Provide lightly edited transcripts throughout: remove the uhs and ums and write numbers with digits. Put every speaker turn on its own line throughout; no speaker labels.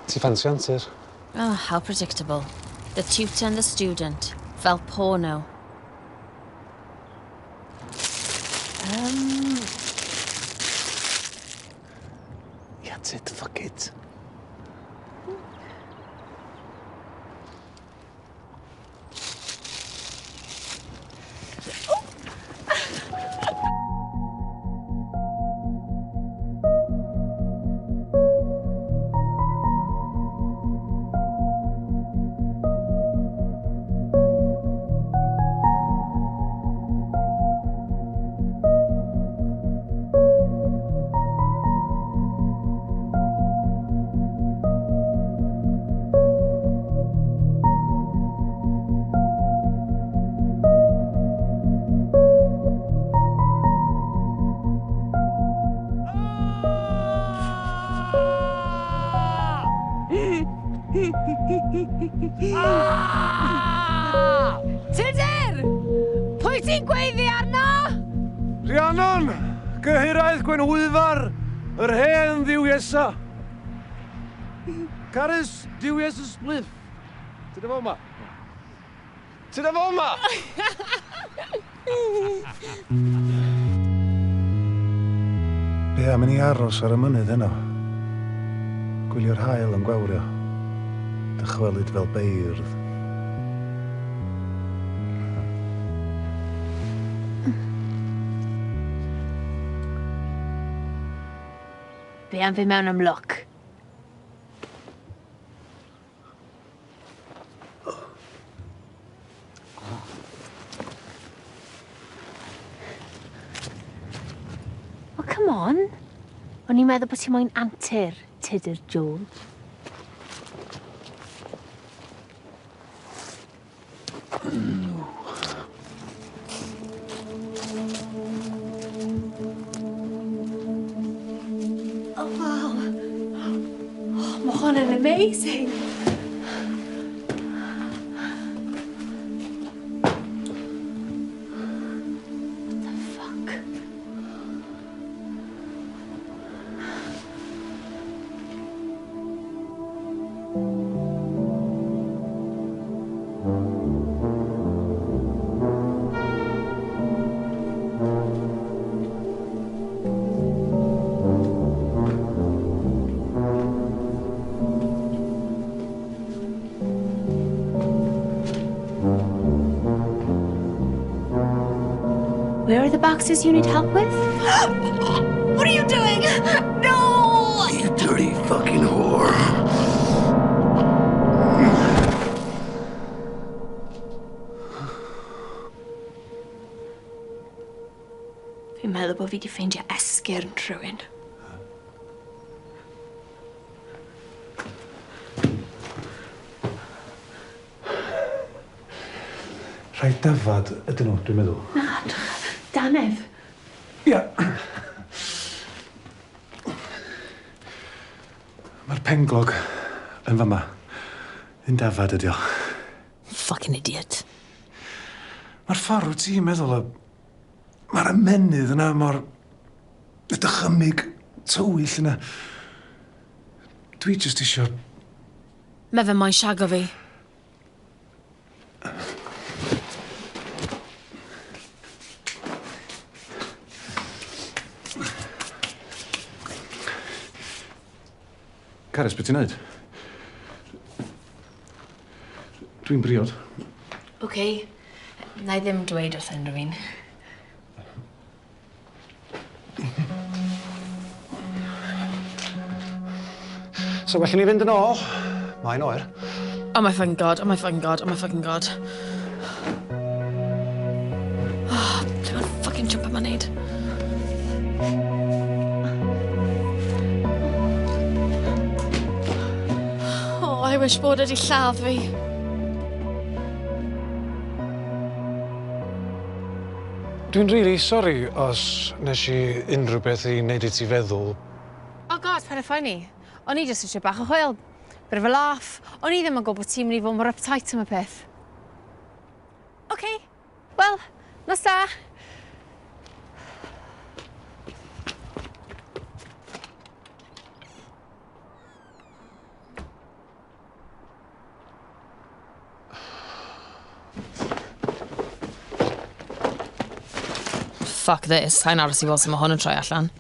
Ti ffansi antur?
Oh, how predictable. The tutor and the student. Fel porno.
Ia, tyd, fuck it.
Tudur! Pwy ti'n gweiddi arno?
Rhiannon! Gyhyraidd Gwenhwyfar, yr hen ddiwiesa. Carys, diwies y spliff. Ti'n efo yma? Ti'n efo yma? Be am i ni aros ar y mynydd heno? Gwylio'r haul yn gwawrio. Dychwelyd fel beirdd.
Be am fi mewn am look? Oh, come on. O'n i'n meddwl bod ti moyn antur, Tudur Jones. Oh, wow. Oh, mae hwn yn amazing. What the fuck? Where are the boxes you need help with?
What are you doing? No!
You dirty fucking whore.
Fi'n meddwl bod fi wedi ffeindio esgyrn rhywun.
Rhai dafad ydyn nhw, dwi'n meddwl.
Na, danedd.
Ia. Mae'r penglog yn fama. Un dafad ydi o.
Fucking idiot.
Mae'r ffordd wyt ti'n meddwl o... Mae'r ymennydd yna mor... Y dychymyg tywyll yna. Dwi jyst isio...
Mae fe moyn shago fi.
Carys, beth ti'n neud? Dwi'n briod.
OK. Na i ddim dweud wrth unrhyw un.
So well i ni fynd yn ôl. Mae'n oer.
Oh my fucking god, oh my fucking god, oh my fucking god. Oh, ble mae'r fucking jumper ma'n neud? Oh, I wish bod wedi lladd fi.
Dwi'n really sorry os nes i unrhyw beth i wneud i ti feddwl.
Oh god, paid â phoeni. O'n i jyst eisiau bach o hwyl. Bit of a laugh. O'n i ddim yn gwybod bod ti'n mynd i fod mor uptight am y peth. OK, wel, nos da.
Fuck this, sa'n aros i weld sut mae hwn yn troi allan.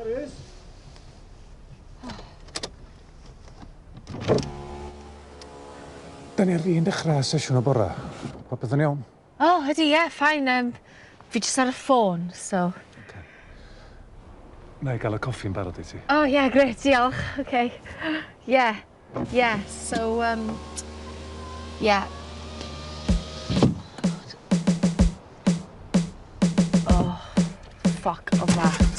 There he is. Da ni ar fin dechrau sesiwn o bora. Popeth yn iawn?
Oh, ydy, ie, yeah, fine. Fi jyst ar y ffôn, so...
Okay. Na i gael y coffi'n barod i ti.
Oh, yeah, great, diolch. Okay. Yeah, so, yeah. Oh, fuck of that.